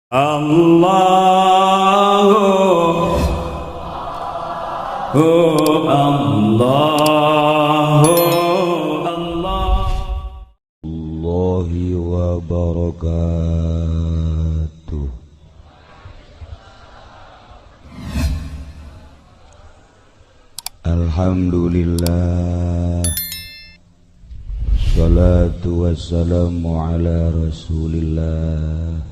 Allahu Allahu Allah Allahi wa barakatuh. Alhamdulillah. Salatu wassalamu ala Rasulillah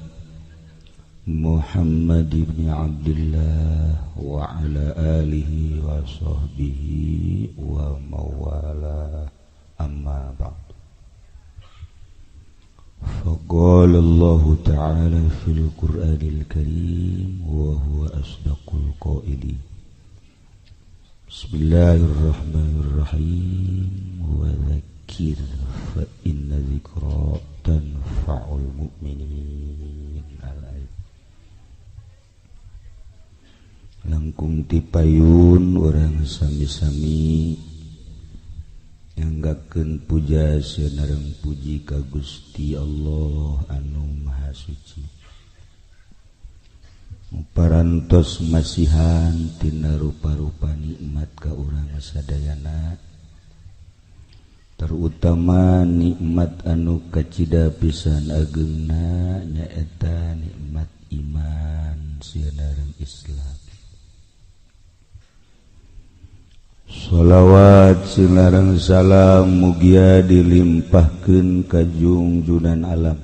Muhammad ibn Abdullah wa ala alihi wa sahbihi wa mawala, amma ba'd. Faqala Allah ta'ala fil Qur'anil Karim wa huwa asdaqul qailin. Bismillahirrahmanirrahim. Wa dzakir fa inna dzikra tanfa'ul mu'minin. Langkung tipayun urang sami-sami nyanggakeun puja sareng puji ka Gusti Allah anu Maha Suci. Parantos masihan tina rupa-rupa nikmat ka urang sadayana, terutama nikmat anu kacida pisan ageungna nyaeta nikmat iman sareng Islam. Sholawat sinareng salam mugia dilimpahkeun ka jungjunan alam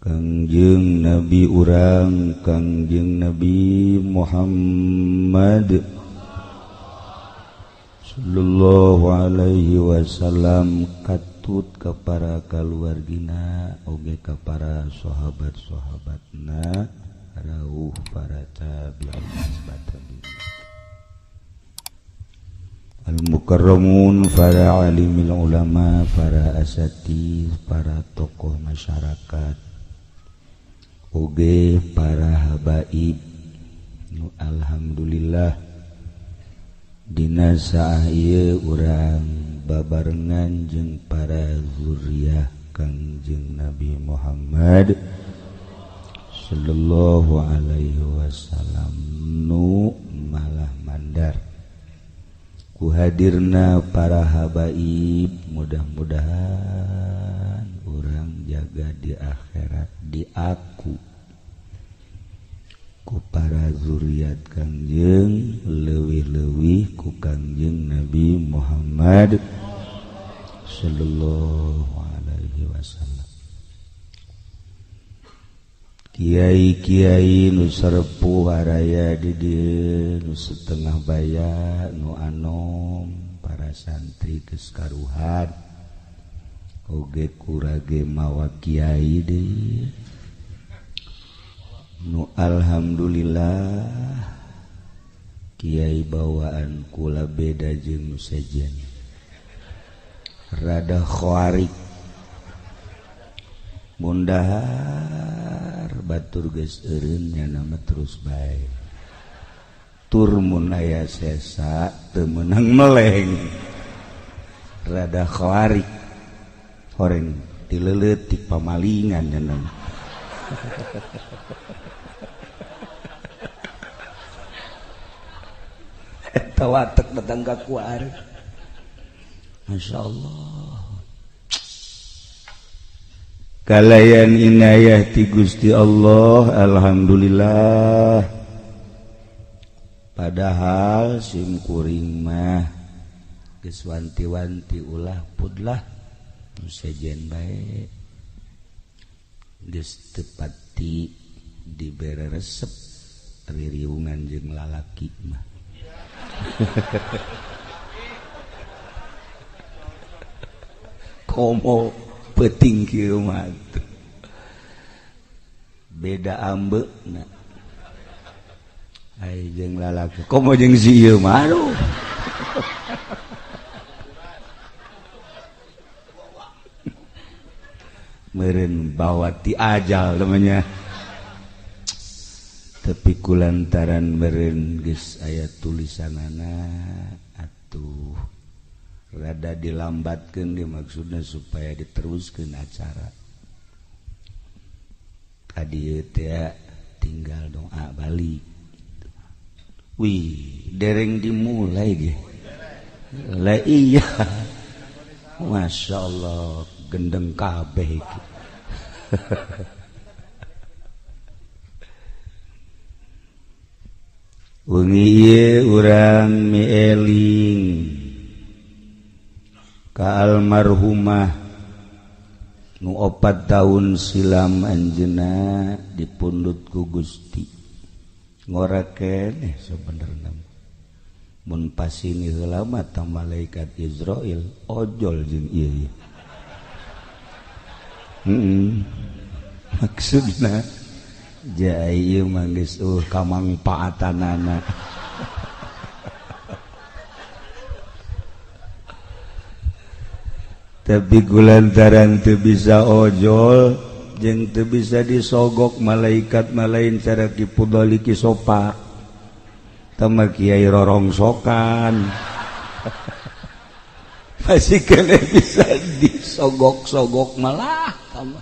Kangjeng Nabi urang Kangjeng Nabi Muhammad sallallahu alaihi wasallam, katut ka para kaluargina oge ka para sahabat-sahabatna rauh para tabi'in tabi'in al-mukarramun, para alimil ulama, para asatidz, para tokoh masyarakat, oge para habaib. Alhamdulillah dina saah ieu urang babarengan jeung para zuriyah Kangjeng Nabi Muhammad sallallahu alaihi wasallam nu malah mandar ku hadirna para habaib. Mudah-mudahan urang jaga di akhirat diaku ku para zuriat Kangjeng, leuwih-leuwih ku Kangjeng Nabi Muhammad sallallahu alaihi wasallam. Kiai-kiai nu sarepuh araya di dieu, nu setengah baya, nu anom, para santri geus karuhan oge kurage mawa kiai deui nu alhamdulillah kiai bawaan kula beda jeung nu sejen, rada khawarik mundahar batur geus eureun nya nama terus bae tur mun aya sesa teu meunang meleng, rada khawarik horeng dileuleut pamalingan nya nama. Eta watek datang ka kuar. Masyaallah. Kalayan inayah ti Gusti Allah, alhamdulillah. Padahal sim kuring mah geus wanti-wanti ulah pudlah nu sejen bae geus teu pati dibere resep ririungan jeung lalaki mah. Komo peuting kieu mah beda ambeuna ai jeung lalaki komo jeung si ieu mah aduh. Meureun bawa ti ajal namanya, tapi kulantaran meureun geus aya tulisanana atuh rada dilambatkeun dimaksudna supaya diteruskeun acara. Ka dieu teh tinggal doa balik. Wih, dereng dimulai ge. Lah iya. Masya Allah, gendeng kabeh iki. Wengi ieu urang mieling ka almarhumah nu 4 tahun silam anjeunna dipundhut ku Gusti. Ngora keneh sebenarna mun pasini heula mah ta malaikat Israil ojol jeung ieu. Maksudna ja ieu mah geus kamangpaatanana. Tapi kulantaran teu bisa ojol jeung teu bisa disogok malaikat malain cara kipudoli kisopa tama kiai rorongsokan. Masih kena bisa disogok-sogok malah tama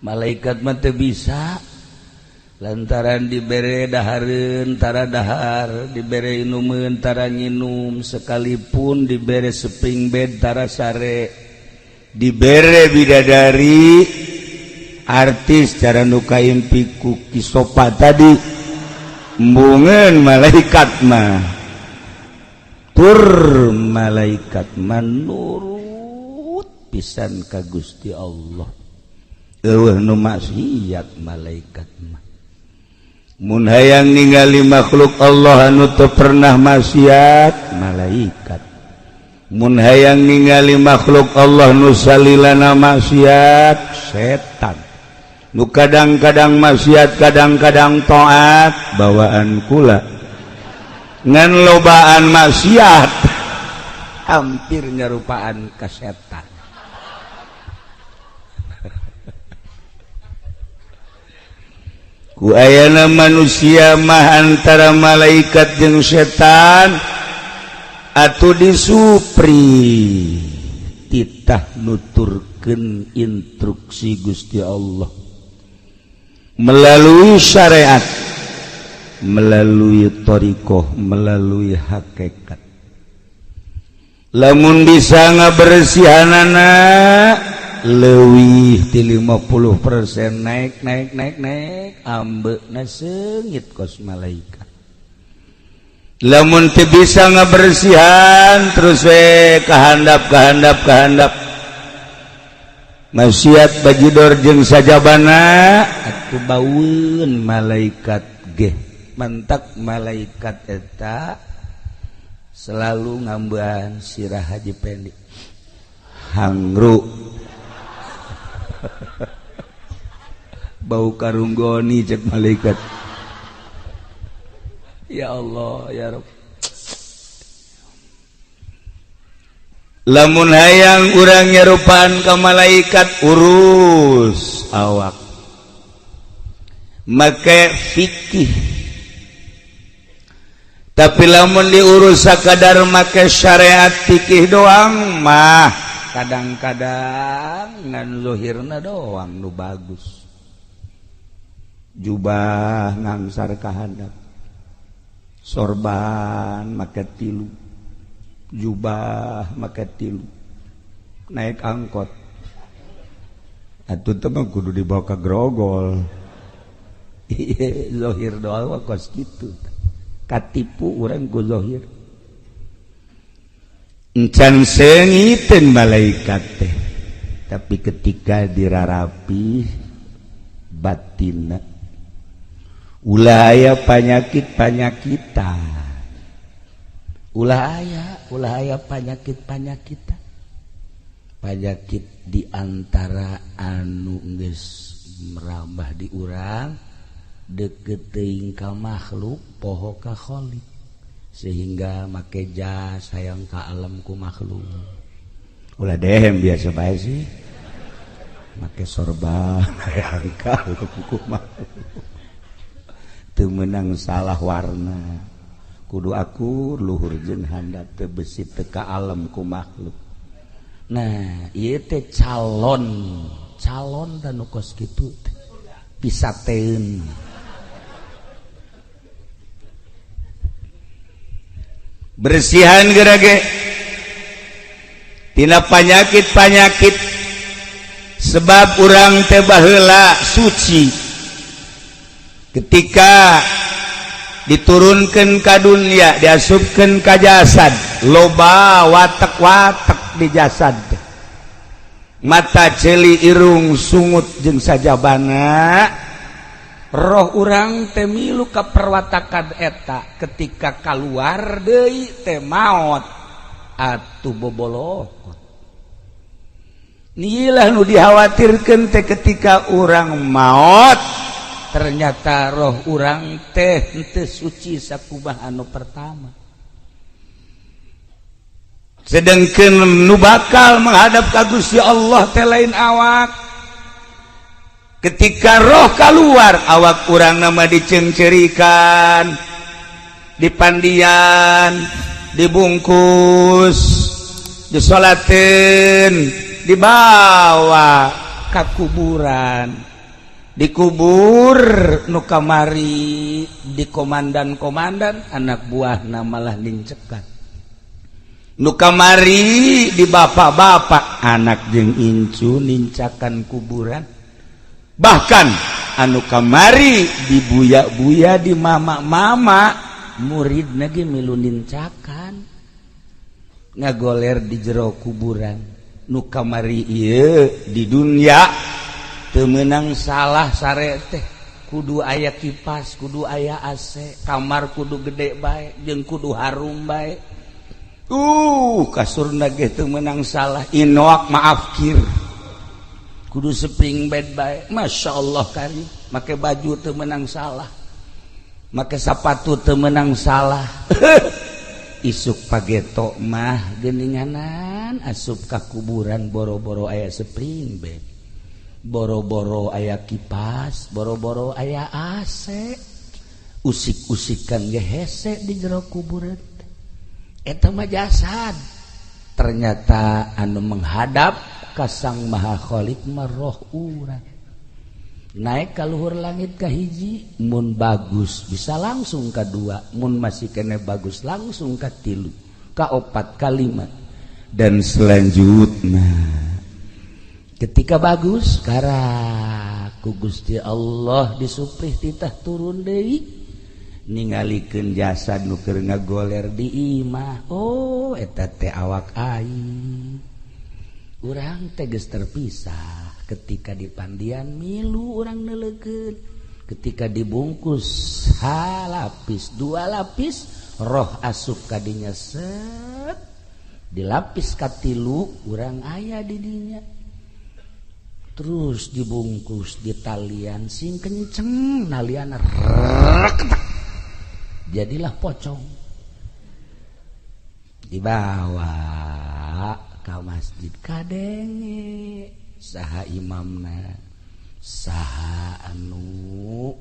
malaikat mah teu bisa lantaran dibere dahareun tara dahar, dibere inumeun tara nginum, sekalipun dibere seping bed tara sare, dibere bidadari artis cara nu kaimpi ku kisopa tadi embungeun malaikat mah tur malaikat mah nurut pisan ka Gusti Allah. Eueuh nu maksiat malaikat mah. Mun hayang ningali makhluk Allah anu teu pernah maksiat malaikat. Mun hayang ningali makhluk Allah nu salilana maksiat setan. Nu kadang-kadang maksiat kadang-kadang taat bawaan kula. Ngan lobaan maksiat hampir nyarupaan ka setan. Ku ayana manusia mah antara malaikat jeung setan atuh disupri titah nuturkeun instruksi Gusti Allah melalui syariat, melalui thariqah, melalui hakikat. Lamun bisa ngabersihanana leuwih ti 50% naik naik naik naik ambeuna seungit kos malaikat. Lamun teu bisa ngabersihan terus we kahandap kahandap kahandap maksiat bajidor jeung sajabana atuh baueun malaikat ge. Mantak malaikat eta selalu ngambean sirah Haji Pendi hangru bau karunggoni cek malaikat. Ya Allah ya Rabb. Lamun hayang urang nyarupaan ka malaikat urus awak make fikih. Tapi lamun diurus sakadar make syariat fikih doang mah kadang-kadang ngan zuhirna doang nu bagus. Jubah ngangsar ka handap, sorban make tilu, jubah make tilu, naik angkot atuh teh mah kudu dibawa ka grogol. Zohir doang mah kos kitu, katipu urang ku zohir. Encan seungiteun malaikat teh, tapi ketika dirarapi batinna ulah aya panyakit-panyakitan, ulah aya panyakit-panyakitan, panyakit di antara anu geus merambah di urang deket teuing ka makhluk poho ka khalik, sehingga make jas hayang ka alam ku makhluk. Ulah dehem biasa bae sih make sorban hayang ka alam ku makhluk. Teu meunang salah warna, kudu akur luhur jeung handap teu besi teu ka alam ku makhluk. Nah ieu teh calon dan nu kos kitu teh. Pisateun. Bersihan gerage tina panyakit-panyakit sebab urang teh baheula suci ketika diturunkan ka dunia diasupkeun ka jasad loba watek-watek di jasad mata ceuli irung sungut jeung sajabana roh urang teh milu ka perwatakan eta ketika kaluar deui teh maot atuh bobolokot. Inilah nu dikhawatirkeun teh ketika urang maot ternyata roh urang teh henteu suci sakumaha anu pertama. Sedangkeun nu bakal menghadap ka Gusti Allah teh lain awak. Ketika roh keluar awak urang nama dicengcerikan, dipandian, dibungkus, disolatin, dibawa ka kuburan, dikubur nu kamari di komandan-komandan anak buahna malah nincekan, nu kamari di bapak-bapak anak jeung incu nincakan kuburan, bahkan anu kamari dibuya-buya di mama-mama murid lagi milu nincakan ngagoler di jero kuburan. Nu kamari ieu di dunia teu meunang salah sare teh kudu aya kipas, kudu aya AC, kamar kudu gede bae jeung kudu harum bae. Kasurna ge teu meunang salah inoak maaf kir kudu spring bed bae. Masya Allah kari make baju teu meunang salah, make sapatu teu meunang salah. Isuk pageto mah geuninganan asup ka kuburan boro-boro aya spring bed, boro-boro aya kipas, boro-boro aya AC, usik-usikan ge hese di jero kuburan. Eta mah jasad. Ternyata anu menghadap ka Sang Maha Khalik mah roh urang. Naik ka luhur langit ka hiji mun bagus bisa langsung ka dua, mun masih kene bagus langsung ka tilu, ka opat, ka lima, dan selanjutnya. Ketika bagus karak ku Gusti Allah disuprih titah turun deui ningalikeun jasad nu keur ngagoler di imah. Oh eta teh awak aing. Urang teh geus terpisah ketika dipandian milu urang neuleukeun, ketika dibungkus halapis dua lapis roh asup kadinya set dilapis katilu urang aya di dinya, terus dibungkus di talian sing kenceng nalian reketak jadilah pocong dibawa ka masjid kadenge saha imamna saha anu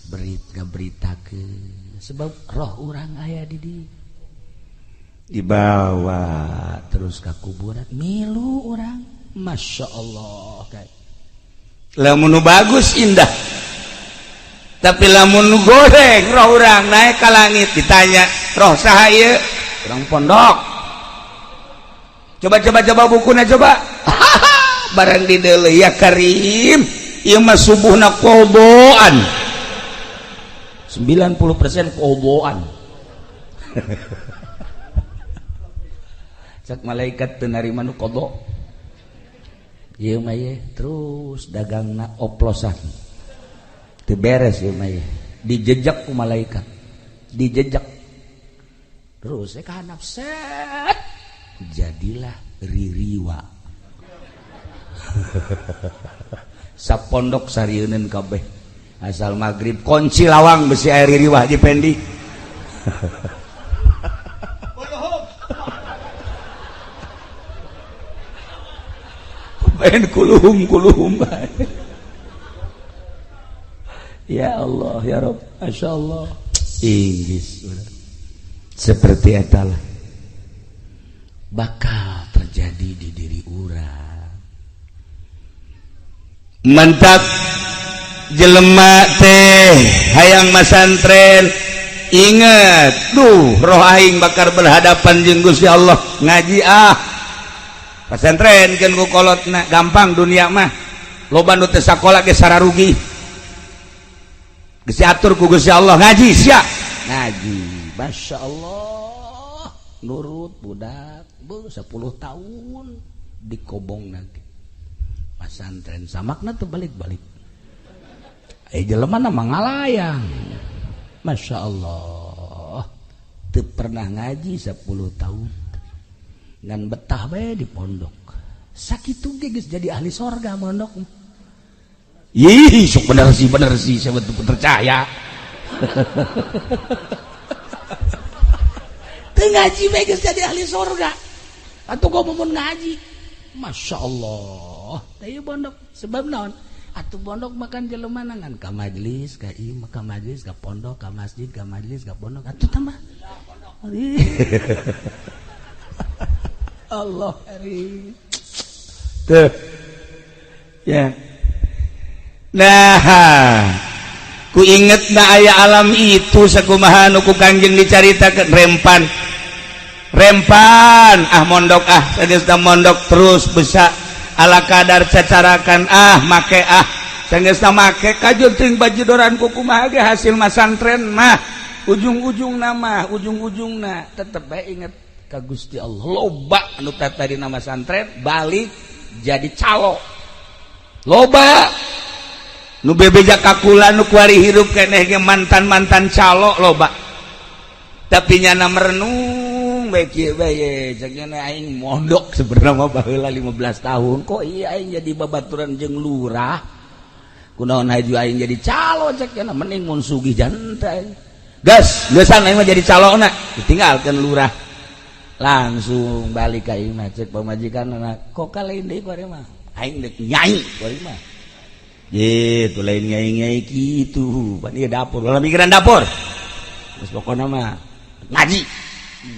berit ngaberitakeun sebab roh urang aya di dieu dibawa terus ka kuburan milu urang. Masya Allah kayak lamun bagus indah, tapi lamun goreng roh urang naik ka langit ditanya roh saha ieu? Urang pondok. Coba coba coba bukuna coba. Barang di deuleu ya Karim ieu mah subuhna koboan 90% koboan. Cak malaikat teu narima nu kobo ieu mah ye terus dagangna oplosan teu beres ieu mah ye dijejak ku malaikat, dijejak terus ka handap set jadilah ririwa. Sapondok sarieuneun kabeh asal magrib kunci lawang besi air ririwah di pendi. Pengen kuluhum kuluhum. Ya Allah ya Rabb, Masya Allah. Inggris seperti etalah bakal terjadi di diri urang. Mentak jelema teh hayang masantren inget duh roh aing bakal berhadapan jeung Gusti Allah ngaji ah pasantren keun ku kolotna gampang dunia mah loba nu teu sakola ge sararugi geus diatur ku Gusti Allah ngaji sia ngaji Masya Allah nurut budak bu 10 tahun dikobong lagi pasantren samakna tuh balik-balik jelema na mangalayang Masya Allah teu pernah ngaji 10 tahun ngan betah bae di pondok sakitu ge geus jadi ahli sorga mondok. Ih sok bener sih saya betul percaya. Teu ngaji bae geus jadi ahli sorga atuh gua mun ngaji Masya Allah teh pondok sebab naon atuh pondok makan jelema ngan ka majelis ka ieu ka majelis ka pondok ka masjid ka majelis ka pondok atuh tambah Allah ari tuh ya. Nah ku inget na aya alam itu sakumaha nu ku Kangjeng dicaritakeun rempan rempan ah mondok ah sageus mondok terus bisa ala kadar cacarakan ah make ah sageus make kajur teuing bajidoran ku kumaha ge hasil masantren mah ujung-ujung nama ujung-ujungna tetep bae inget ka Gusti Allah loba anu tadi nama santren balik jadi calo loba nu bebeja kakula nu kuari hirup keneh ge mantan-mantan calo loba tapi nyana merenung bae kieu bae cek nyana aing mondok sebenarnya mah baheula 15 tahun kok iya aing jadi babaturan jeung lurah kunaon haju aing jadi calo cek nyana mending mun sugih jantan gas geusan aing mah jadi calona ditinggalkeun lurah langsung balik ka imah cek pamajikan kok kalain deui kuari mah aing deuk nyai kuari mah gitu lain nyai-nyai kitu pan ieu dapur ulah mikiran dapur geus pokona mah ngaji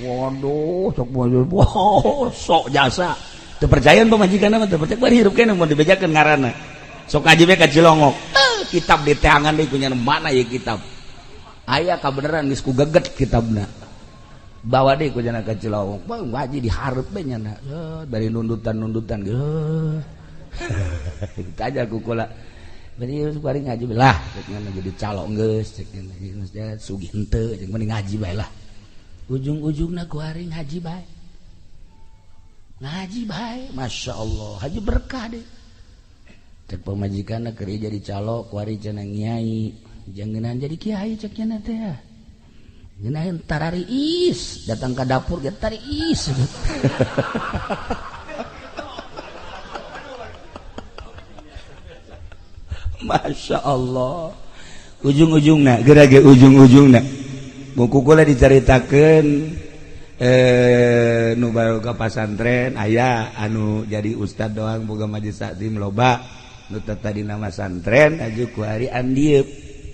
waduh sok wow, sok jasa teu percayaan pamajikan mah teu percaya bari hirup keneh mun dibejakeun ngaranna sok ngaji we ka Cilongok kitab diteangan deui kunyana mana ieu kitab aya kabeneran geus ku geget kitabna bawa deui ku jana ka Cilongok bang ngaji dihareup we nyana bari nundutan-nundutan geus kita aja ku kula bari bari ngaji lah cek nyana jadi calok geus cek nyana sugih henteu jeung mending ngaji bae lah ujung-ujungna ku ari ngaji bae ngaji bae Masya Allah haji berkah deh cek pamajikanna keur jadi calok ku ari cenah nyai jangenan jadi kiai cek nyana teh ngeunaheun tarariis datang ka dapur ge tariis. Masya Allah ujung-ujungna geura ge ujung-ujungna buku kula dicaritakeun nu baru ka pasantren aya anu jadi ustad doang boga majelis taklim loba nu tadi nama santren aju ku ari andieub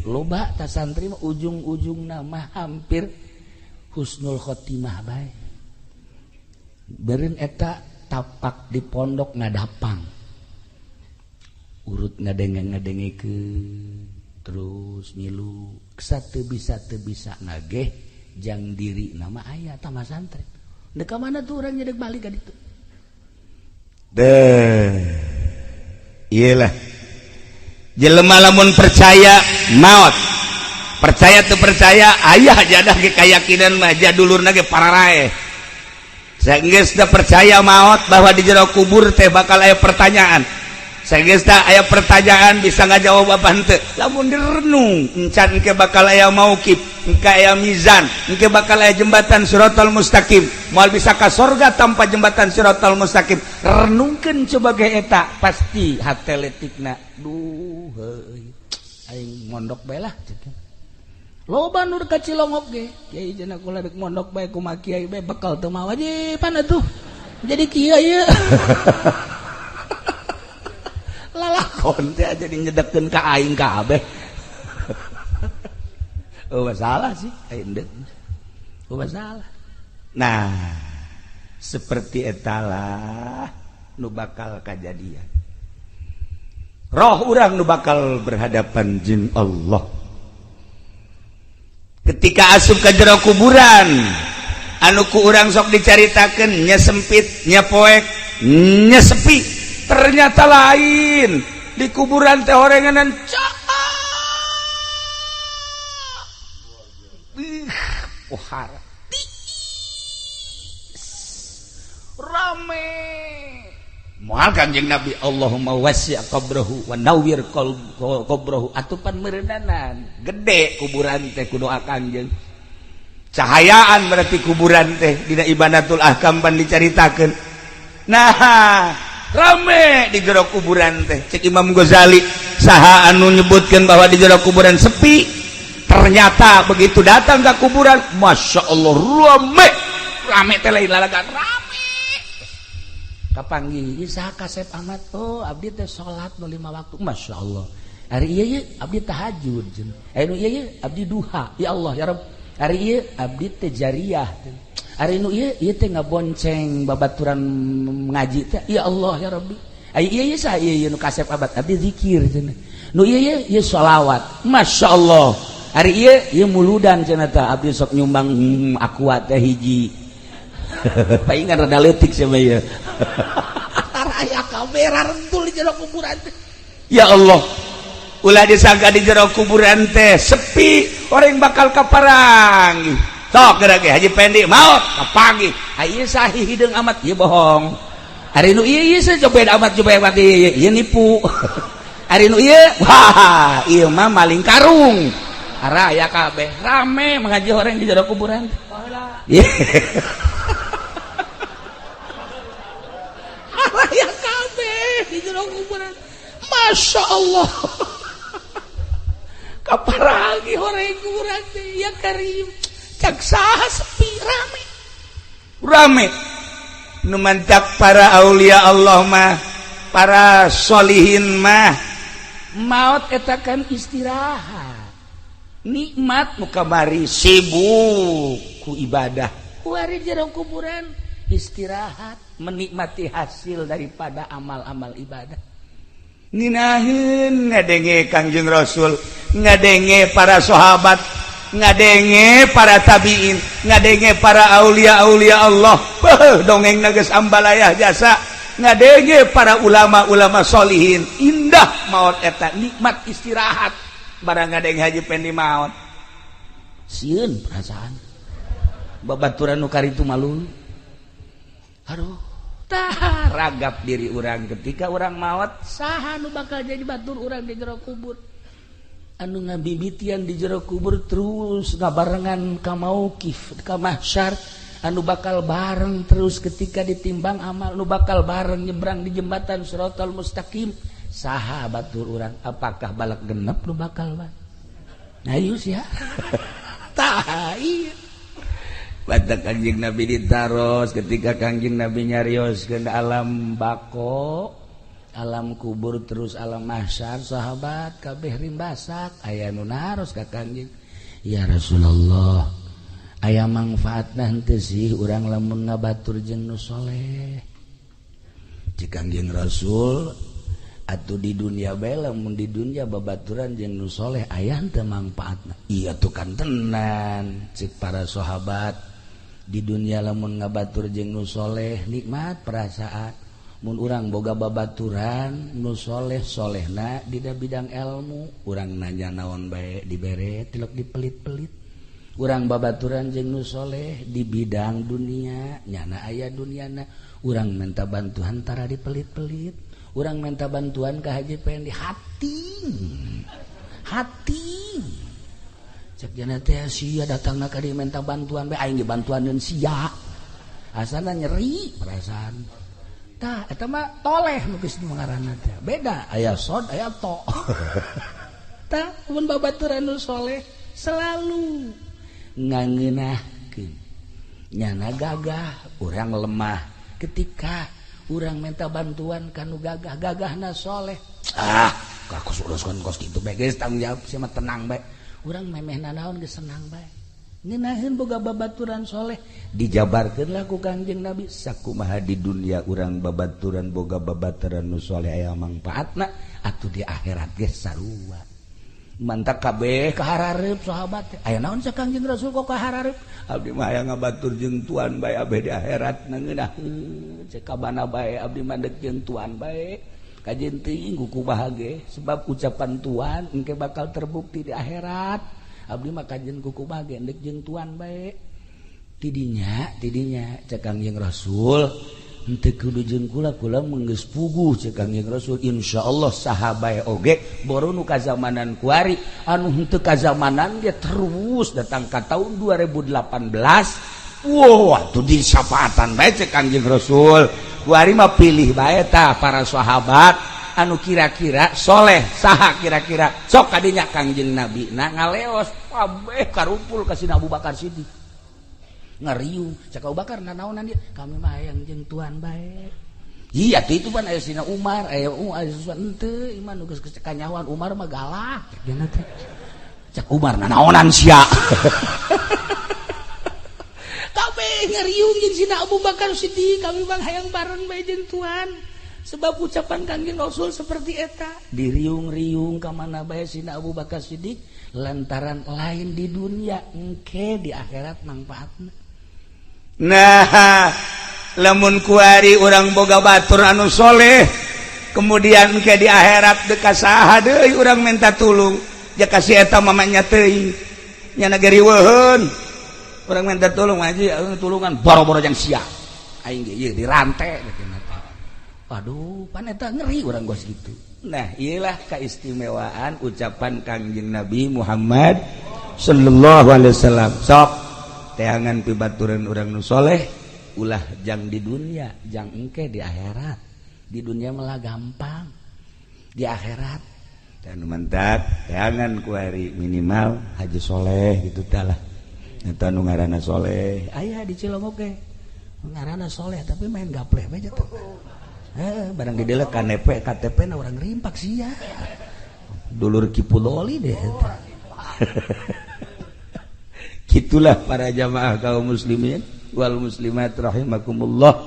loba ta santri mah ujung-ujungna mah hampir husnul khotimah bae beureun eta tapak di pondok ngadapang urut ngadenge-ngadengekeun terus ngilu teu bisa nageh jang diri nama aya tah santren deuk ka mana tuh urang nyedek balik ka ditu deh iyalah jelema lamun percaya maot percaya teu percaya ayah jadah ge kayakinan mah jadulurna ge pararaeh saenggeus teu percaya maot bahwa di jero kubur teh bakal aya pertanyaan saenggeus teh aya pertanyaan bisa ngajawab apa henteu lamun direnung encan engke bakal aya mauqif engke aya mizan engke bakal aya jembatan siratal mustaqim moal bisa ka sorga tanpa jembatan siratal mustaqim renungkeun coba ge eta pasti hate letikna duh heuy aing mondok bae lah loba nu ka Cilongok ge kiai cenah kula rek mondok bae kumaha kiai bae bekal teu mawa pan atuh jadi kieu ieu lalakon teh jadi nyedekeun ka aing kabeh oh masalah sih aing deuk oh masalah nah seperti etalah nu bakal kajadian. Roh urang nu bakal berhadapan jeung Allah. Ketika asup ka jero kuburan, anu ku urang sok dicaritakeun nya sempit, nya poek, nya sepi, ternyata lain. Di kuburan teh horenganan cak. Pohara. Rame. Moal Kanjeng Nabi Allahumma wasi' qabrahu wa nawwir qabrahu atupan meureunana gede kuburan teh ku doa Kanjeng. Cahayaan berarti kuburan teh dina Ibanatul Ahkam pan dicaritakeun. Nah, rame di jero kuburan teh. Cek Imam Ghazali saha anu nyebutkeun bahwa di jero kuburan sepi, ternyata begitu datang ke kuburan, Masya Allah rame. Rame teh lain lalagan, rame. Kapanggih ieu saha kasep amat, oh abdi teh salat nu 5 waktu, Masya Allah. Ari ieu ye abdi tahajud cenah. Anu ieu ye abdi duha, ya Allah ya Rabb. Ari ieu abdi teh jariyah. Ari nu ieu ieu teh ngabonceng babaturan ngaji teh, ya Allah ya Rabbi. Ari ieu ye saha ieu ye nu kasep amat, abdi zikir cenah. Nu ieu ye ieu sholawat, Masya Allah. Ari ieu ieu muludan cenah tah, abdi sok nyumbang aqua teh hiji. Paingan rada leutik sia mah ieu. Aya kamera rentul di jero kuburan teh. Ya Allah, ulah disangka di jero kuburan teh sepi, orang bakal kaparangi. Sok geura ge Haji Pendi maot kapanggih. Ieu sahi hideung amat, ieu bohong. Ari nu ieu ieu cobed amat cobed amat ieu ieu nipu. Ari nu ieu wah ieu mah maling karung. Araya kabeh rame mengaji orang di jero kuburan. Araya kabeh di jero kuburan. Masya Allah. Kaparagi orang kuburan teh ya karim. Cak saha sepi rame. Rame. Nu mantak para aulia Allah mah, para solihin mah maot eta kan istirahat. Nikmat nu kamari sibuk ku ibadah. Kuari jero kuburan istirahat, menikmati hasil daripada amal-amal ibadah. Nginaheun ngadenge Kangjeng Rasul, ngadenge para sahabat, ngadenge para tabiin, ngadenge para aulia-aulia Allah. Beuh, dongeng geus ambalayah jasa. Ngadenge para ulama-ulama solihin. Indah maot eta, nikmat istirahat. Barang ngadenge Haji Pendi maot. Sieun perasaan. Babaturan nu karitu malu. Aduh, tah ragap diri urang ketika urang maot, saha nu bakal jadi batur urang di jero kubur. Anu ngabibitian di jero kubur terus ngabarengan ka mauqif, ka mahsyar, anu bakal bareng terus ketika ditimbang amal, nu bakal bareng nyebrang di jembatan Shiratal Mustaqim. Saha batur urang? Apakah balak genep nu bakal ba? Ayo sia. Tah ieu. Batak Kangjeng Nabi ditaros ketika Kangjeng Nabi nyarioskeun alam bako, alam kubur terus alam mahsyar, sahabat kabeh rimbasak aya nu naros ka Kangjeng, ya Rasulullah, aya mangfaatna henteu sih urang lamun ngabatur jeung nu soleh? Cik Kangjeng Rasul, atuh di dunia bae lamun di dunia babaturan jeung nu soleh aya henteu mangfaatna? Iya tuh kan tenan, cik para sahabat. Di dunia lamun ngabatur jeung nu soleh nikmat perasaan. Mun urang boga babaturan nu soleh solehna dina bidang ilmu, urang nanya naon bae dibere tilok dipelit-pelit. Urang babaturan jeung nu soleh di bidang dunia, nyana aya duniana, urang minta bantuan tara dipelit-pelit. Urang minta bantuan ka Haji Pendi hati. Hati. Cek jana teh sia datangna ka dieu minta bantuan bae aing dibantuaneun sia. Asana nyeri perasaan. Tah eta mah toleh nu geus ngaranna teh. Beda aya sod aya to. Tah mun babaturan nu soleh selalu ngangeunahkeun. Nyana gagah, urang lemah. Ketika urang minta bantuan ka nu gagah, gagahna soleh. Ah, aku uruskeun kos kitu bae geus tanggung jawab sia mah tenang bae. Urang memeh nanaon geus senang bae. Ngeunaheun boga babaturan soleh dijabarkeun lah ku Kangjeng Nabi sakumaha di dunia urang babaturan boga babaturan nu soleh aya mangfaatna, atuh di akhirat ge sarua. Mantak kabeh kaharareup sahabat. Aya naon sa Kangjeng Rasul kok kaharareup? Abdi mah hayang ngabatur jeung tuan bae abeh di akhirat nangeunaheun. Cek kabana bae abdi mah deuk jeung tuan bae. Kajeun teuing ku bahagia sebab ucapan tuan engke bakal terbukti di akhirat. Abdi mah kajeun ku bahagia deuk jeung tuan bae. Tidinya tidinya cek Kangjeng Rasul henteu kudu jeung kula, kula geus puguh cek Kangjeng Rasul insyaallah saha bae oge boru nu kazamanan kuari anu henteu kazamanan ge terus datang ka tahun 2018. Wow, atuh disapaatan bae cek Kangjeng Rasul. Kuari mah pilih bae tah para sahabat anu kira-kira soleh saha kira-kira sok kadinya Kangjeng Nabi na ngaleos kabeh karumpul ka Sina Abu Bakar Siddiq. Ngeriung cek Abu Bakar nanaonan dia kami mah hayang jeung tuan bae. Iya tuh itu pan aya Sina Umar aya aya henteu iman nu geus kanyahoan Umar mah galak cek teh. Cek Umar nanaonan sia. Kabeh ngeriung jeung Sina Abu Bakar Siddiq kami mah hayang bareng bae jeung tuan. Sebab ucapan Kangjeng Rasul seperti eta diriung-riung ka mana bae Sina Abu Bakar Siddiq lantaran lain di dunia engke di akhirat manfaatna. Nah, lamun kuari urang boga batur anu soleh kemudian ke di akhirat deka saha deui urang minta tulung ja kasih eta mamanya teuing nya nagariweuheun urang minta tulung aja tulungan boro-boro jang sia aing ge ieu dirante. Waduh, pan eta ngeri urang gos gitu. Nah, iyalah keistimewaan ucapan Kangjeng Nabi Muhammad sallallahu alaihi wasallam. Sok teangan pibaturan urang nu soleh ulah jang di dunia, jang engke di akhirat. Di dunia malah gampang, di akhirat dan mantap teangan kuari minimal haji soleh gitu talah. Eta nu ngaranna soleh. Aya di Cilongok ge ngaranna soleh tapi main gapleh bae teh. Barang didelek KTP, KTP na orang rimpak sia. Dulur Kipuloli deh. Gitulah para jamaah kaum muslimin wal muslimat rahimakumullah.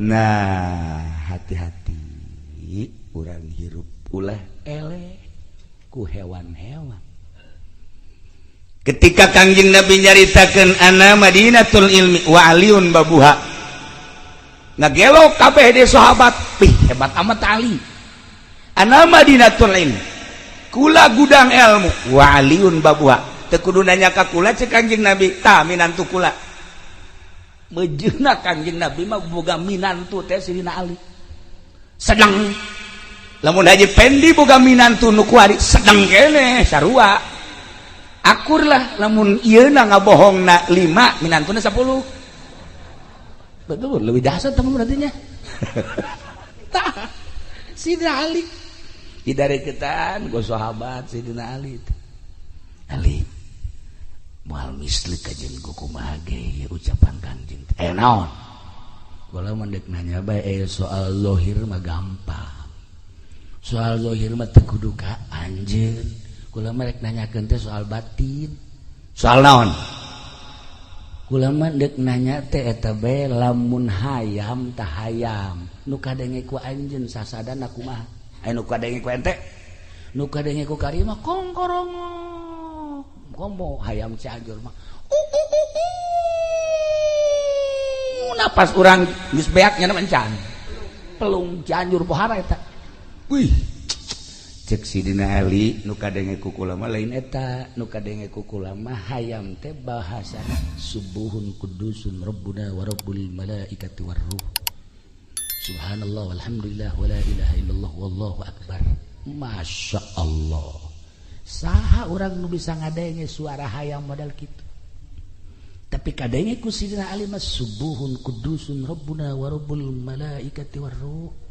Nah, hati-hati urang hirup ulah eleh ku hewan-hewan. Ketika Kangjeng Nabi nyaritakeun ana Madinatul ilmi wa aliun babuha. Ngagelo kabeh de sahabat, pih hebat amat Ali. Ana Madinatul ilmi. Kula gudang ilmu wa aliun babuha. Teu kudu nanya ka kula cek Kangjeng Nabi, tah minantu kula. Mejeuna Kangjeng Nabi mah boga minantu teh Sidina Ali. Sedang lamun Haji Pendi boga minantu nu kuari sedang keneh sarua. Akur lah lamun ieuna ngabohongna 5 minantuna 10. Betul, lebih dahsyat teman berarti nya. Tah Sidina Ali didareketan go sahabat Sidina Ali. Ali moal misli kajeun ku kumaha ge ieu ucapan Kangjeng. Naon? Kula mah deuk nanya bae soal zahir mah gampang. Soal zahir mah teu kudu ka anjeun. Kula mah rek nanyakeun teh soal batin. Soal naon? Kula mah deuk nanya teh eta bae lamun hayam tah hayam nu kadenge ku anjeun sasadana kumaha? Aya nu kadenge ku ente? Nu kadenge ku kari mah kongkorongok. Komo hayam Cianjur mah. Napas urang geus beak nya encan. Pelung Cianjur pohara eta. Wih. Cek Sidina Ali nu kadenge ku kula mah lain eta, nu kadenge ku kula mah hayam teh bahasana subuhun kudusun rabbuna wa rabbul malaikati warruh. Subhanallah walhamdulillah wala ilaha illallah wallahu akbar. Masya Allah. Saha urang nu bisa ngadenge suara hayam model kitu. Tapi kadenge ku Sidina Ali mah subuhun kudusun rabbuna wa rabbul malaikati warruh.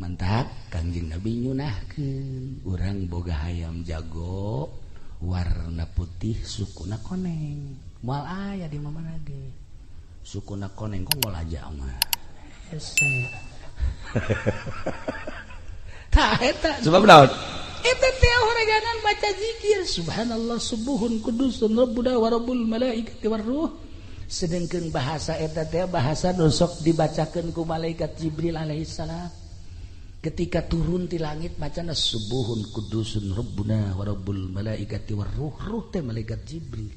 Mantap Kangjeng Nabi nyunahkeun urang boga hayam jago warna putih sukuna koneng. Moal aya di mana ge. Sukuna koneng kok moal aja mah. Hese. Tah eta sebab naon? Eta teh horeganan baca zikir subhanallah subuhun kudusun rabbuna wa rabbul malaikati warruh. Sedengkeun bahasa eta teh bahasa nu sok dibacakeun ku malaikat Jibril alaihissalam. Ketika turun di langit macana subuhun kudusun rabbuna wa rabbul malaikati warruh, ruh teh malaikat Jibril.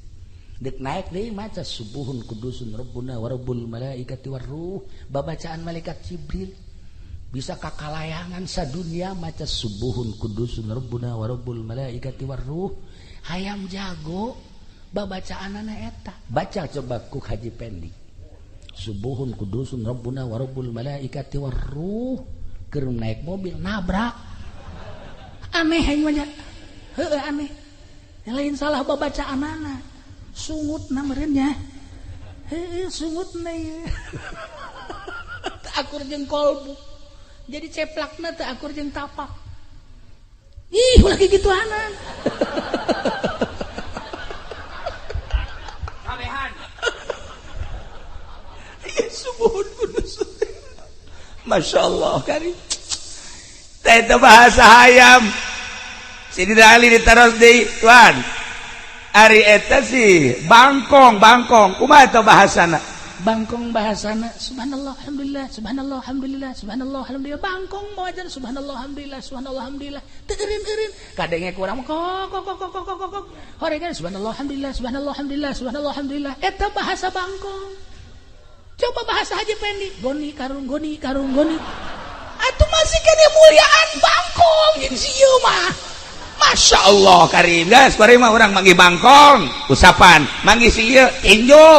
Dek naik deui maca subuhun kudusun rabbuna wa rabbul malaikati warruh, babacaan malaikat Jibril. Bisa kakalayangan sadunia maca subuhun kudusun rabbuna wa rabbul malaikati warruh. Hayam jago babacaanana eta. Baca coba ku Haji Pendi. Subuhun kudusun rabbuna wa rabbul malaikati warruh. Keur naik mobil nabrak. Aneh aing mah. Heueuh aneh. Lain salah babacaanana. Sungutna meureun nya. Heueuh sungutna ieu. Teu akur jeung kolbu. Jadi ceplakna teu akur jeung tapak. Ih, ulah kikituanan. Kabehan. Ieu subuhun kudus. Masya Allah kari. Teh bahasa hayam. Sidina Ali ditaros deui, tuan. Ari eta sih bangkong, bangkong. Kumaha eta bahasana? Bangkong bahasana subhanallah alhamdulillah subhanallah alhamdulillah subhanallah alhamdulillah. Bangkong mawajan subhanallah alhamdulillah subhanallah alhamdulillah. Teu eureun-eureun. Kadenge kurang kok kok kok kok kok kok. Horegan subhanallah alhamdulillah subhanallah alhamdulillah subhanallah alhamdulillah. Eta bahasa bangkong. Coba bahasa Haji Pendi, goni karung goni karung goni. Atuh masih kene muliaan bangkong jeung si ieu mah. Masya Allah karim, guys, karim mah urang manggih bangkong, usapan, manggih si ieu tinju.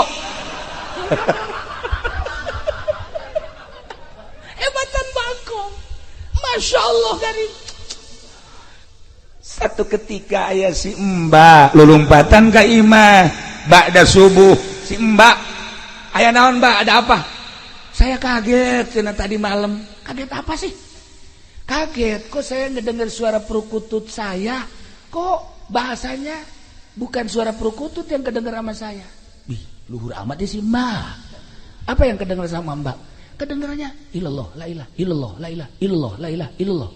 Hebatan bangkong. Masya Allah karim. Satu ketika aya si Mbak lulumpatan ka imah ba'da subuh, si Mbak aya naon Mbak, ada apa? Saya kaget karena tadi malam. Kaget apa sih? Kaget kok saya ngedengar suara perkutut saya, kok bahasanya bukan suara perkutut yang kedengar sama saya. Wih, luhur amat sih Mbak. Apa yang kedengar sama Mbak? Kedengarannya ilallah la ilah illallah la ilah illallah la ilah illallah.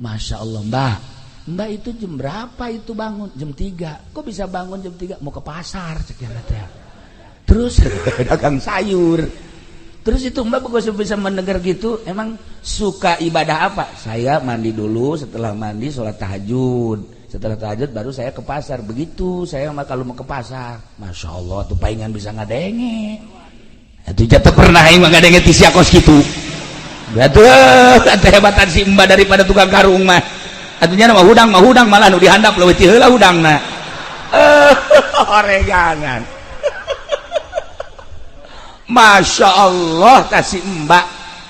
Masya Allah Mbak. Mbak itu jam berapa itu bangun? Jam 3. Kok bisa bangun jam 3? Mau ke pasar sekian ya. Terus dagang sayur. Terus itu Mbak kok bisa mendengar gitu? Emang suka ibadah apa? Saya mandi dulu, setelah mandi sholat tahajud. Setelah tahajud baru saya ke pasar. Begitu saya mah kalau mau ke pasar. Masya Allah tuh palingan bisa ngadenge. Itu jatuh pernah aing mah ngadenge ti sia kos kitu. Atuh kehebatan si Mbak daripada tukang karung mah. Atunya mah hudang malah nu dihandap leuwih ti heula hudangna. Oregangan. Masya Allah kasih Mbak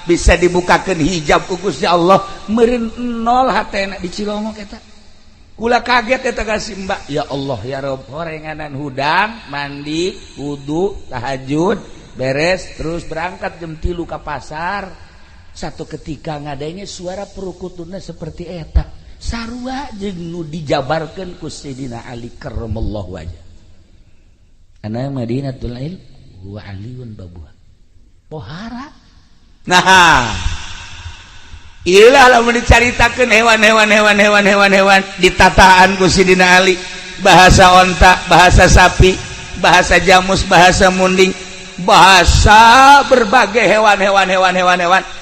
bisa dibukakan hijab ku Gusti Allah meureun nol hatena di Cilongok eta. Kula kaget eta kasih Mbak. Ya Allah ya Rob, horenganan hudang, mandi, wudu, tahajud, beres terus berangkat jam 3 ka pasar. Satu ketika ngadenge suara perukutuna seperti eta. Sarua jeung nu dijabarkeun ku Sayyidina Ali karramallahu wajah. Ana Madinatul Ilm wa aliyun babuha. Pohara. Nah, ilah lamun dicaritakeun hewan-hewan ditataan ku Sidina Ali, bahasa onta, bahasa sapi, bahasa jamus, bahasa munding, bahasa berbagai hewan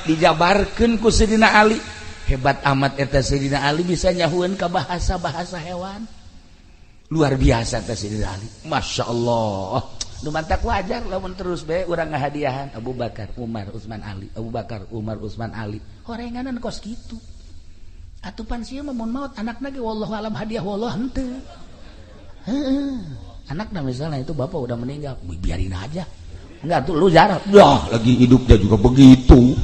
dijabarkeun ku Sidina Ali. Hebat amat eta Sidina Ali bisa nyahueun ka bahasa-bahasa hewan. Luar biasa eta Sidina Ali. Masya Allah. Nu mantak wajar lamun terus bae urang ngahadiahan Abu Bakar, Umar, Utsman, Ali, Abu Bakar, Umar, Utsman, Ali. Horenganan kos kitu. Atuh pan sieun mah mun maot anakna ge wallahu alam hadiah wallah henteu. Heeh. Anakna misalnya itu bapak udah meninggal, biarin aja. Enggak tuh lu jarah. Yah, lagi hidupnya juga begitu.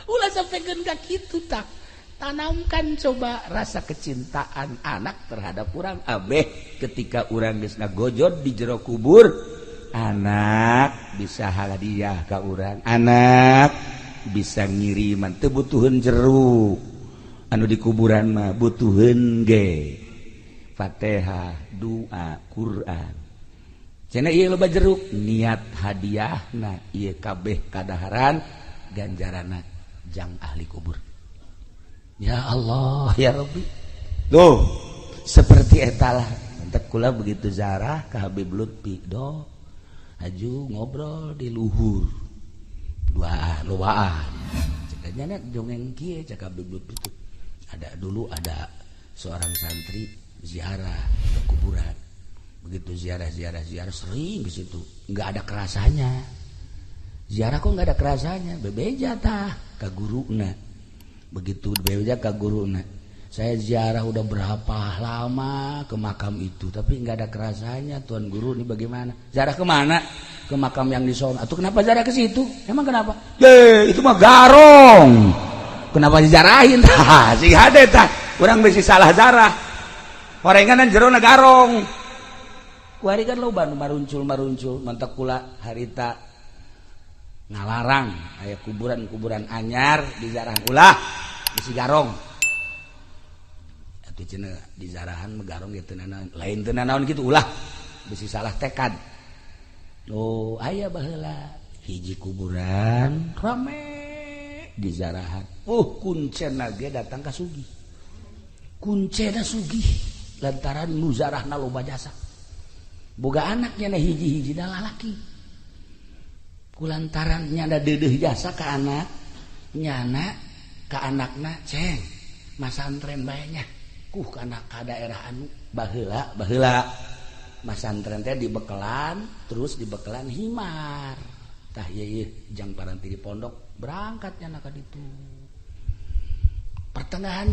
Ulah sampai ka kitu tah. Tanamkan coba rasa kecintaan anak terhadap urang abeh ketika urang geus ngagojod di jero kubur, anak bisa hadiah ka urang, anak bisa ngiriman teu butuheun jeruk anu di kuburan mah butuheun ge Fatihah, doa, Quran. Cenah ieu loba jeruk niat hadiahna ieu kabeh kadaharan ganjaranna jang ahli kubur. Ya Allah ya Rabbi. Tuh seperti etalah entek kula begitu zarah ka Habib Lutfi do haju ngobrol di luhur. Duaan lobaan cekanya dongeng kieu cakap duduk itu. Ada dulu ada seorang santri ziarah ke kuburan. Begitu ziarah sering ke situ, nggak ada kerasanya. Ziarah kok nggak ada kerasanya, bebeja tah ka guruna. Begitu bebeja ka guruna, saya ziarah udah berapa lama ke makam itu, tapi nggak ada kerasanya, tuan guru ini bagaimana? Ziarah kemana? Ke makam yang di sono. Atau kenapa ziarah ke situ? Emang kenapa? Ye, itu mah garong. Kenapa dijarahin? Tah, si hade tah. Urang bisi salah zarah. Horenganan jerona garong. Kuari kan loba nu maruncul-maruncul, mantak kula harita ngalarang aya kuburan-kuburan anyar dizarah ulah bisi garong. Atuh cenah dizarahan mah garong ge teu nanaon, lain teu nanaon kitu ulah bisi salah tekad. Oh, aya baheula hiji kuburan rame dizarahan. Kuncena ge datang ka sugih. Kuncena sugih lantaran nu zarahna loba jasa. Boga anaknya na hiji-hiji da lalaki. Kulantaran nyana deudeuh jasa ka anak, nyana ka anakna ceng masantren bae nya. Kuh kana ka daerah anu baheula baheula masantren teh dibekelan terus dibekelan himar. Tah ieu jang paranti di pondok berangkat nyana ka ditu. Pertengahan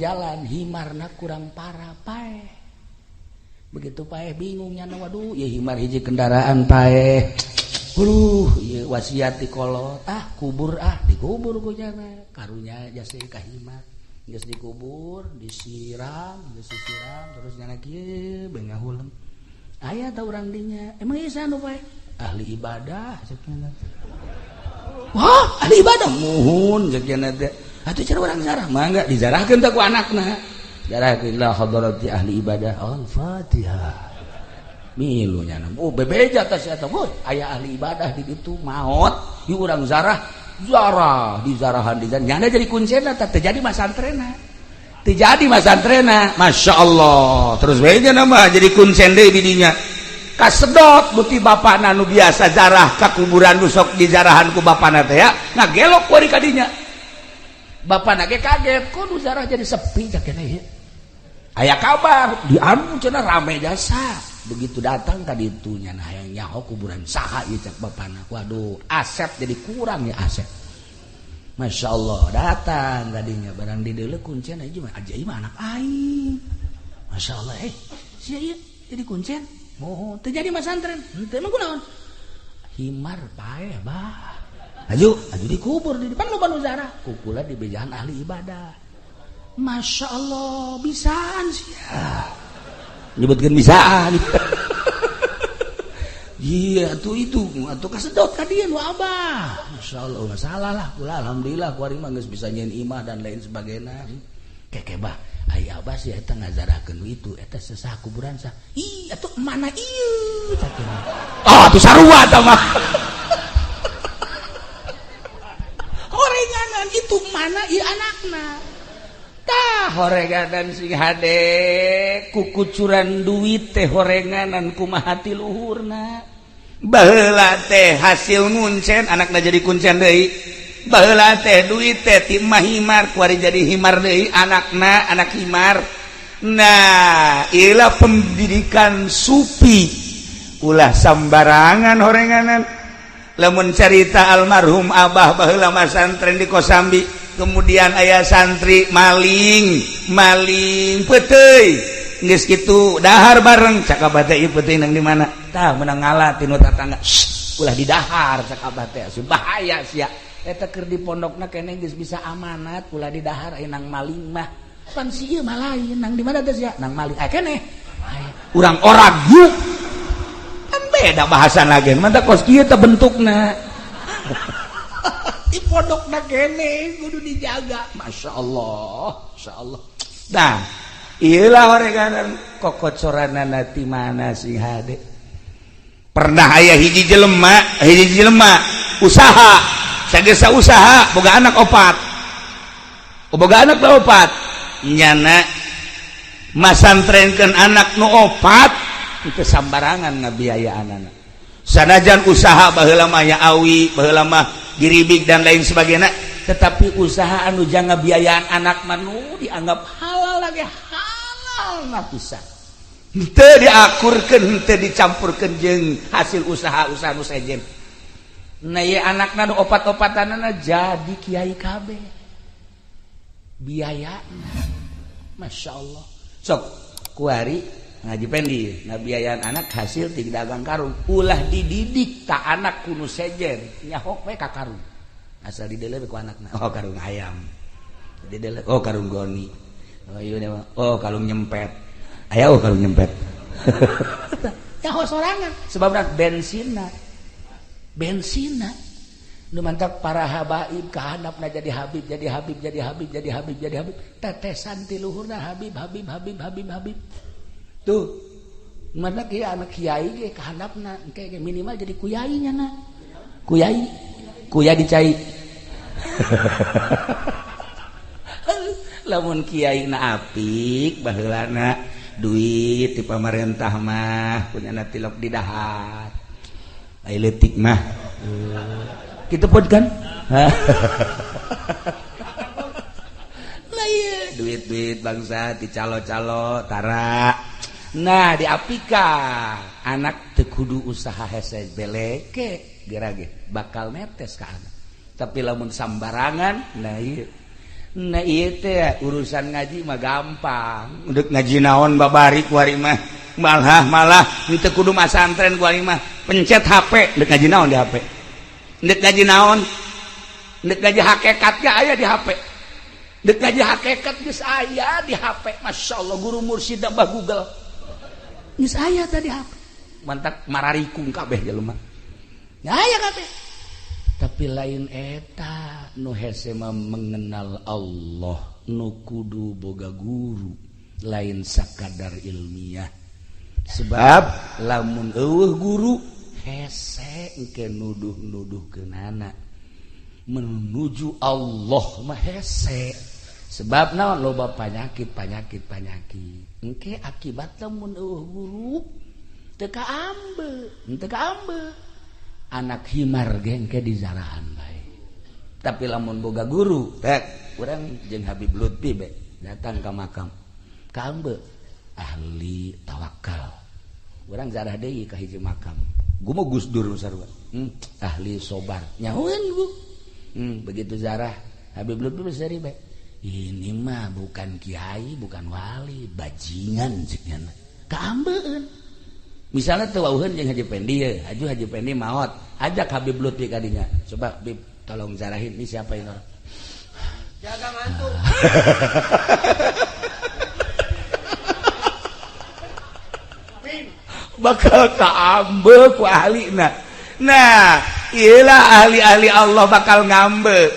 jalan himarna kurang parah paeh. Begitu paeh bingung nyana, waduh ieu himar hiji kendaraan paeh. Huluh ieu wasiat di kolot, ah kubur ah dikubur ku nyana. Karunya jasa ka himar. Geus dikubur, disiram, geus disiram terus nyana kieu bae ngahuleng. Aya ta urang dinya? Emang ieu saha nu paeh? Ahli ibadah cek nyana. Wah, ahli ibadah muhun cek nyana teh. Atuh cara urang zarah mangga dizarahkeun teh ku anakna. Zarahkeun la hadarati ahli ibadah. Al-Fatihah. Milu nyana. Oh, bebeja teh sia teh. Aya ahli ibadah di ditu maot, ieu urang zarah, zarah dizarahan dizarah. Nyana jadi kuncena teh teu jadi masantrena. Teu jadi masantrena. Masyaallah. Terus we nya mah jadi kuncen deui di dinya. Kasedot buti bapana nu biasa zarah ka kuburan nu sok dizarahan ku bapana teh ya, ngagelok ku ari ka dinya. Bapana ge kaget, kok nu zarah jadi sepi cak keneh ieu. Aya kabar di anu cenah rame jasa. Begitu datang ka ditu nya hayang nyaho kuburan saha ieu cak bapana. Waduh, asep jadi kurang ya asep. Masya Allah datang tadinya barang di deuleu kuncen aja mah aja mah anak aing. Masya Allah sia ieu jadi kuncen. Moho teu jadi masantren. Henteu emang kunaon? Himar paeh bah. Aju aju dikubur di depan loba nu zarah. Kukula di bejaan ahli ibadah. Masya Allah bisaan sia. Nyebutkeun bisaan. Iya tuh itu atuh kasedot ka dieu nu abah. Masya Allah masalah lah kula alhamdulillah kuari mah geus bisa nyieun imah dan lain sebagainya. Keke bah aya abah sia eta ngazarahkeun itu eta sesah kuburan sah. Ih atuh mana ieu cak. Ah atuh sarua tah mah. Horenganan itu mana ieu anakna. Tah horenganan sing hade kukucuran duit teh horenganan kumaha ti luhurna. Baheula teh hasil nguncen anakna jadi kuncen deui. Baheula teh duit teh ti mah himar kuari jadi himar deui anakna anak himar. Nah, ilah pendidikan sufi ulah sambarangan horenganan. Lamun carita almarhum abah baheula masantren di Kosambi, kemudian ayah santri maling maling peuteuy geus kitu dahar bareng cak abah teh ieu peuteuy nang di mana tah meunang ngala tinu tatangga ulah didahar cak abah teh bahaya sia eta keur di pondokna keneh geus bisa amanat ulah didahar aya nang maling mah pan si ieu mah lain nang di mana teh sia nang maling aya keneh urang orang yuk kan beda bahasan lagi mantap kos kieu teh bentukna di pondokna keneh kudu dijaga. Masya Allah, Masya Allah. Nah, iyalah horenganan kokocoranana ti mana sing hade. Pernah aya hiji jelema usaha, sagesa usaha boga anak opat. Boga anak opat. Nyana masantrenkeun anak nu opat itu sambarangan ngabiayaan anak. Sanajan usaha baheula mah ya awi, baheula mah giribig dan lain sebagainya, tetapi usaha anu jang ngabiayaan anak mah nu dianggap halal lagi halal na pisan. Henteu diakurkeun, henteu dicampurkeun jeung hasil usaha-usaha nu sejen. Nah ieu anakna nu opat-opatanana jadi kiai kabeh. Biaya Masya Allah. Sok kuari ngaji pendi ngabiayaan anak hasil ti dagang karung, ulah dididik ta anak ku nu sejen, nyahok we ka karung. Asal dideuleu ku anakna, oh karung ayam. Dideuleu, oh karung goni. Oh ieu mah, oh karung nyempet. Aya oh karung nyempet. Nyaho sorangan sebabna bensinna. Bensinna nu mantak para habaib kahandapna jadi habib, jadi habib, jadi habib, jadi habib, jadi habib. Tetesan ti luhurna habib, habib, habib, habib, habib. Tuh mana kieu anak kiai ge kahandapna engke ge minimal jadi kuyai nya na. Kuyai, kuya dicai. Lamun kiai na apik baheulana duit ti pamarentah mah kunyana tilok di dahar. Ai leutik mah. Kitu pun kan? Lah ieu duit-duit bangsa ti calo-calo tara. Nah diapika anak teu kudu usaha hese beleke gerage bakal netes ka anak. Tapi lamun sambarangan nah ieu. Nah ieu teh urusan ngaji mah gampang. Udah ngaji naon babari kuari mah malah teu kudu masantren kuari mah pencet HP deuk ngaji naon di HP. Deuk ngaji naon? Deuk ngaji hakikat ge aya di HP. Deuk ngaji hakikat geus aya di HP. Masyaallah guru mursyid bah Google. Geus aya tadi HP. Mantak mararikung kabeh jelema. Ya aya kabeh. Tapi lain eta nu hese mah mengenal Allah, nu kudu boga guru, lain sakadar ilmiah. Sebab lamun eueuh guru hese engke nuduh-nuduhkeunana menuju Allah mah hese. Sebab naon loba panyakit panyakit panyakit. Engke akibat lamun eueuh guru teu kaambe, teu kaambe. Anak himar ge engke dizarahan bae. Tapi lamun boga guru, tek urang jeung Habib Lutfi be datang ka makam. Kaambe ahli tawakal. Urang zarah deui ka hiji makam. Gua mau Gus Dur sarua. Ahli sobar. Nyahueun bu. Begitu zarah Habib Lutfi seri bae. Ini mah bukan kiai, bukan wali, bajingan cek nya. Kaambeun. Misalnya teu wauheun jeung Haji Pendi ye, Haji Pendi maot, ajak Habib Lutfi ka dinya. Coba Bib, tolong zarahin ini siapa ini orang. Jaga ngantuk. Bakal kaambe ku ahlina. Nah, iyalah ahli-ahli Allah bakal ngambe.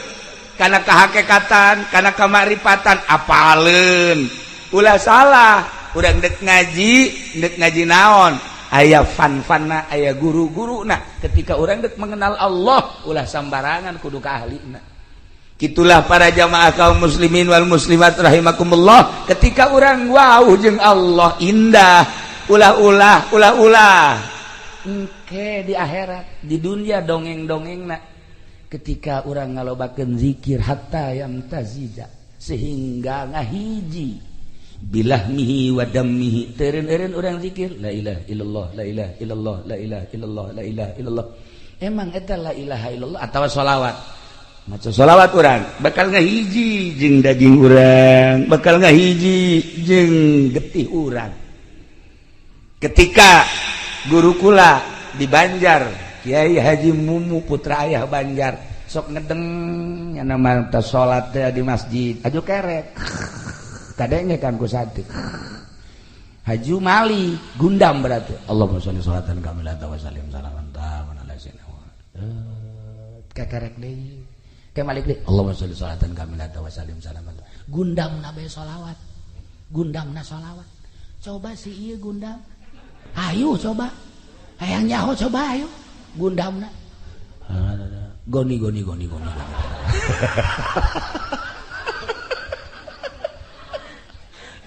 Karena kehakekatan, karena kemaripatan, apaleun. Ulah salah, urang dek ngaji naon? Aya fan-fanna, aya guru-guruna. Ketika urang dek mengenal Allah, ulah sambarangan kudu ka ahlina. Itulah para jamaah kaum muslimin wal muslimat rahimakumullah. Ketika urang wau jeung Allah indah, ulah-ulah, ulah-ulah. Engke di akhirat, di dunia dongeng-dongengna. Ketika urang ngalobakeun zikir hatta yamtazija, sehingga ngahiji bilahmihi wa dammihi, teureun-eureun urang zikir la ilaha illallah, la ilaha illallah, la ilaha illallah, la ilaha illallah. Emang eta la ilaha illallah atawa sholawat? Maca sholawat urang bakal ngahiji jeung daging urang, bakal ngahiji jeung getih urang. Ketika guru kula di Banjar, Kiai Haji Mumu putra ayah Banjar, sok ngedeng nya mah teh salat teh di masjid, aju kerek. Kadenge kan ku sate. Haji Mali gundam berarti. Allahumma sholli sholatan kamilatan wa sallim salaman taman ala sayyidina Muhammad. Kekerek deui. Ke malik deui. Allahumma sholli sholatan kamilatan wa sallim salaman. Gundamna bae sholawat. Gundamna sholawat. Coba si ieu gundam. Ayo coba. Hayang nyaho coba ayo. Gundamna. Goni goni goni goni.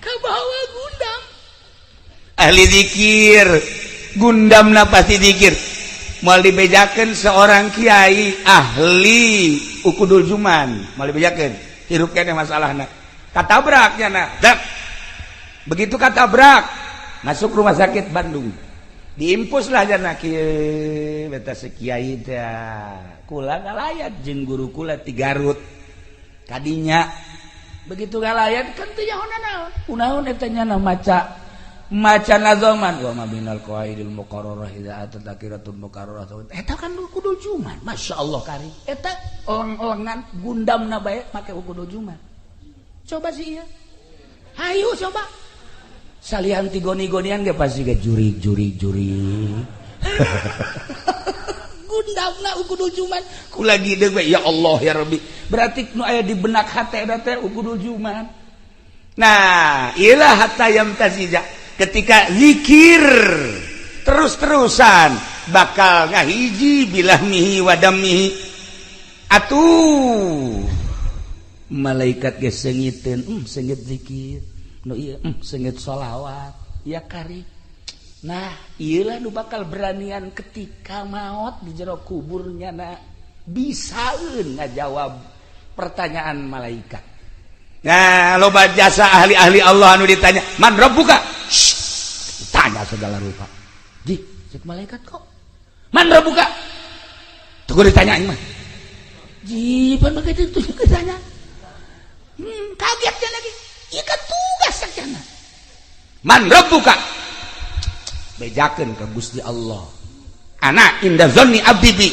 Kabawa gundam. Ahli zikir, gundamna pasti zikir. Moal dibejakeun seorang kiai ahli ukudul juman, moal dibejakeun hirup keneh masalahna. Katabrak nya, dek. Begitu katabrak masuk rumah sakit Bandung, diimpus lah jana kieu beta sekiai teh kula ngalayat jeung guru kula ti Garut kadinya. Begitu ngalayat kan teu nyaho naon kunaon eta nya maca maca nazoman wa ma binal qawaidil muqarrarah idza atat nakiratul muqarrarah eta kan kudu juman. Masya Allah kari eta oleng-olengan gundamna bae make kudu juman. Coba sih ieu hayu coba salian ti goni-gonian ge pasti ge jurig jurig jurig gundamna kudu juman kula gideg we ya Allah ya Rabbi berarti nu aya di benak hate eta teh kudu juman. Nah ilah hatta yamtazija ketika zikir terus-terusan bakal ngahiji bilahmihi wadamihi atuh malaikat ge seungiteun seungit zikir nu ieu seungit sholawat ya kari. Nah ieulah nu bakal beranian ketika maot di jero kuburnya na bisaeun ngajawab pertanyaan malaikat. Nah loba jasa ahli-ahli Allah anu ditanya man rabbuka, ditanya segala rupa. Ji cek malaikat kok man rabbuka tuh ditanya mah ji pan begitu tuh ditanya. Kagetnya lagi ieu kan tugas sakjana man rabbuka bejakeun ka Gusti Allah ana inda zanni abdi bi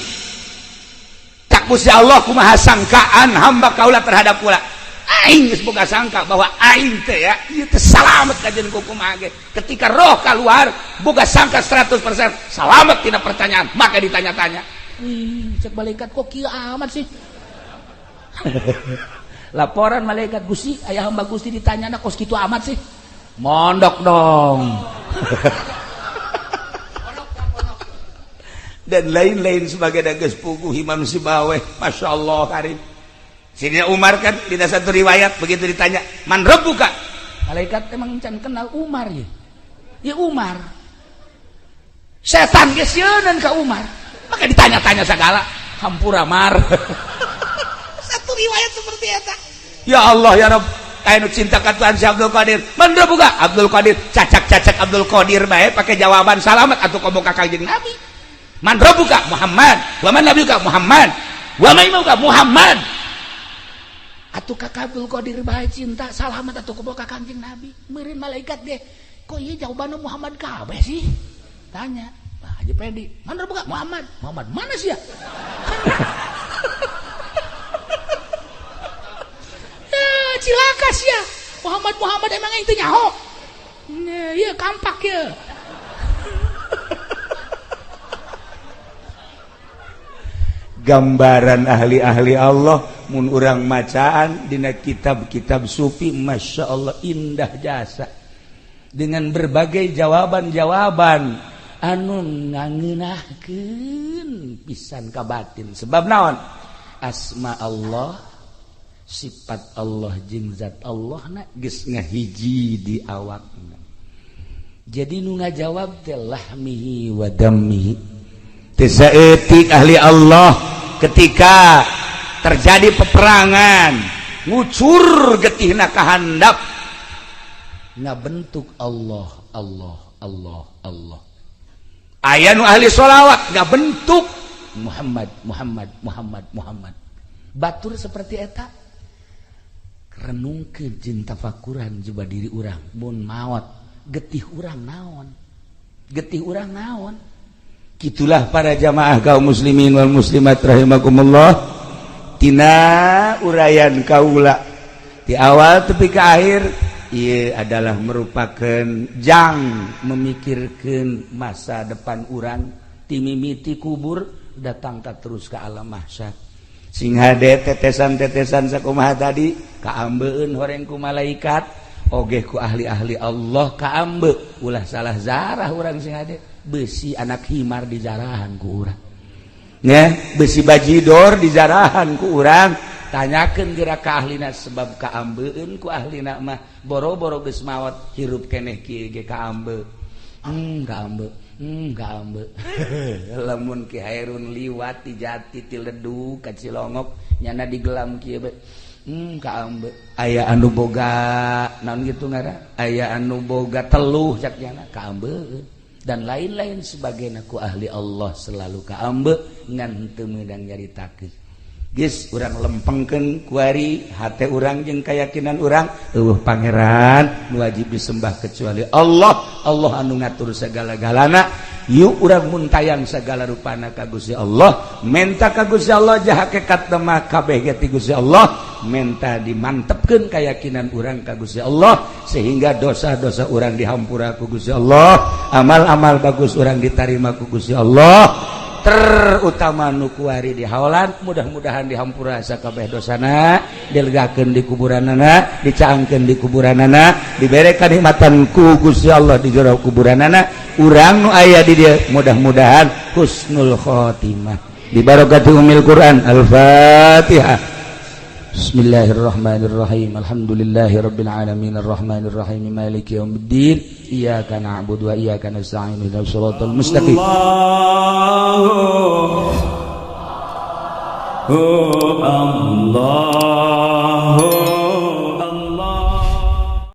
tak Gusti Allah kumaha sangkaan hamba kaula terhadap kula. Aing geus boga sangka bahwa aing teh ya ieu teh salamet kajeun kumaha ge. Ketika roh keluar boga sangka 100% salamet tina pertanyaan maka ditanya-tanya. Wih, cek malaikat kok kieu amat sih. Laporan malaikat Gusti aya hamba Gusti ditanyana kos kitu amat sih. Mondok dong. Dan lain-lain sebagai geus puguh Imam Sibaweh Masya Allah karim. Sidina Umar kan di satu riwayat begitu ditanya man rabbuka, malaikat emang can kenal Umar ya. Ya Umar setan geus sieuneun ka Umar maka ditanya-tanya segala hampura mar. Satu riwayat seperti eta. Ya Allah ya Rabb aya nu cinta ka Tuhan si Abdul Qadir man rabbuka Abdul Qadir cacak-cacak Abdul Qadir bae pake jawaban salamat atuh komo ka Kanjeng Nabi. Man rabbuka Muhammad wa man nabiyuka Muhammad wa man imamuka Muhammad. Atuh ka Abdul Qadir bae cinta salamat atuh komo ka Kanjeng Nabi. Meureun malaikat ge kok ieu jawabanna Muhammad kabeh sih? Tanya. Bah Haji Pedi, man rabbuka Muhammad. Muhammad mana sih ya? Ya cilaka sia. Muhammad Muhammad emang aing teu nyaho. Ieu kampak ieu. Gambaran ahli-ahli Allah mun urang macaan dina kitab-kitab sufi Masya Allah indah jasa dengan berbagai jawaban-jawaban anu ngangeunahkeun pisan ka batin sebab naon asma Allah sifat Allah jeung zat Allah na geus ngahiji di awakna. Jadi nu ngajawab teh lahmihi wa dammihi. Teu saeutik ahli Allah ketika terjadi peperangan ngucur getihna kahandap ngabentuk Allah Allah Allah Allah. Aya nu ahli sholawat ngabentuk Muhammad Muhammad Muhammad Muhammad. Batur seperti eta renungkeun jeung tafakuran coba diri urang mun maot getih urang naon getih urang naon. Gitulah para jamaah kaum muslimin wal muslimat rahimakumullah tina uraian kaula di awal tepi ke akhir ieu adalah merupakan jang memikirkan masa depan urang timimiti kubur datang ka terus ke alam mahsyar sing hade tetesan-tetesan sakumaha tadi kaambeun horeng ku malaikat oge ku ahli-ahli Allah kaambe ulah salah zarah urang sing hade besi anak himar di jarahan ku urang ya besi bajidor di jarahan ku urang tanyakeun geura ka ahlina sebab kaambeun ku ahlina mah boro-boro geus maot hirup keneh kieu ge kaambe kaambe Kaambe. Lamun Ki Hairun liwat ti Jati, ti Ledu ka Cilongok, nyana digelam kieu bae. Kaambe. Aya anu boga naon gitu ngaran? Aya anu boga teluh cak nyana kaambe dan lain-lain sebagainya ku ahli Allah selalu kaambe ngan teu meunang nyaritakeun. Geus urang lempengkeun kuari hate urang jeung keyakinan urang, eueuh pangeran nu wajib disembah kecuali Allah. Allah anu ngatur segala-galana. Yuk urang muntayang segala rupana ka Gusti Allah, menta ka Gusti Allah, jah hakikat mah kabeh ge ti Gusti Allah. Menta dimantepkeun keyakinan urang ka Gusti Allah sehingga dosa-dosa urang dihampura ku Gusti Allah, amal-amal bagus urang ditarima ku Gusti Allah, terutama nu kuari di haolan mudah-mudahan dihampura sakabeh dosana, dilegakeun di kuburanana, dicaangkeun di kuburanana, dibere kanikmatan ku Gusti Allah di jero kuburanana. Urang nu aya di dieu mudah-mudahan husnul khotimah bi barakati umil Quran. Al-Fatihah. Bismillahirrahmanirrahim. Alhamdulillahirabbil alamin arrahmanirrahim maliki yaumiddin. Iyyaka na'budu wa iyyaka nasta'in ihdinas siratal mustaqim. Allah. Allah.